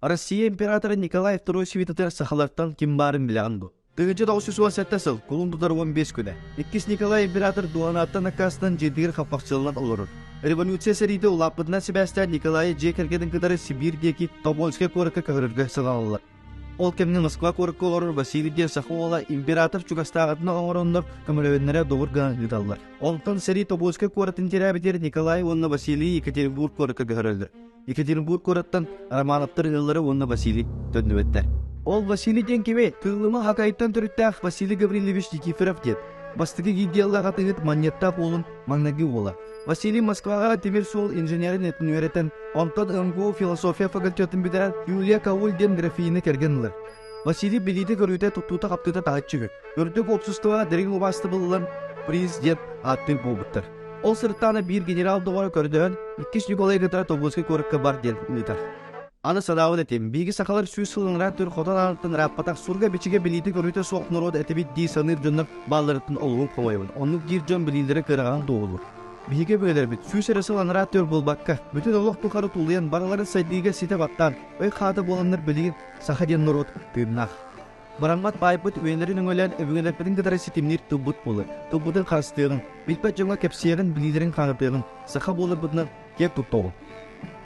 Россия императора Николай II свитатыгар сахалартан ким баарын билэҕин дуо? 1917 сыл кулун тутар 15 күнэ. Иккис Николай император дуонааттан аккаастан дьиэтигэр хаппахчыланан олорор. Революция сэриитэ улааппытынан сибээстээн Николайы дьиэ кэргэнин кытары Сибиир диэки Тобольскай куоракка көһөрөргө сананаллар. Ол кэмҥэ Москва куоракка олорор Василий диэн саха уола император чугастааҕытына оҥороннор көмөлөһүннэрэ доҕор гынан ыыталлар. Онтон сэрии Тобольскай куоратын тирээбитигэр Николай уонна Василий Екатеринбург куоракка көһөрөллөр. Екатеринбург куораттан Романовтар ыаллара уонна Василий төннүбэттэр. Ол Василий диэн кимий? Тыыллыма Хакайтан төрүттээх Василий Гаврильевич Никифоров диэн. Бастакы гильдиялаах атыыһыт Манньыаттаах уолун маҥнайгы уола. Василий Москваҕа тимир суол инженерин этин үөрэтэн, онтон МГУ философия факультетын бүтэрэн Юлия Кауль диэн графины кэргэн ылар. Василий билиитэ-көрүүтэ, туттуута-хаптыыта таһыччы үһү. Үрдүк уопсастыбаҕа дириҥ убаастабыллан приз диэн ааттыыр буолбуттар. Ол сырыттаҕына биир генерал доҕоро көрдөһөн, иккис Ньукулай кытары Тобуоскай куоракка бар диэн ыытар. Аны санаабын этим, биһиги сахалар сүүс сыл анараа төр хотон ааныттан ырааппатах сурга-бичигэ билиитэ-көрүүтэ суох норуот этибит дии саныыр дьоннор баалларыттан олуһун хомойобун. Оннук диир дьон билиилэрэ кыараҕаһын туоһулуур. Биһиги өбүгэлэрбит сүүс эрэ сыл анараа төр буолбакка, бүтүн олох тухары тулуйан барыларын сайдыыга ситэ баттаан, өй хаата буоланнар билигин саха диэн норуот тыыннаах. Бараммат баайбыт үйэлэрин өҥөлөөн өбүгэлэрбитин кытары ситимниир тылбыт буолар. Тылбытын харыстыаҕыҥ, билбэт дьоҥҥо кэпсиэҕин, билиилэрин хаҥатыаҕыҥ, саха буоларбытынан киэр туттуоҕуҥ.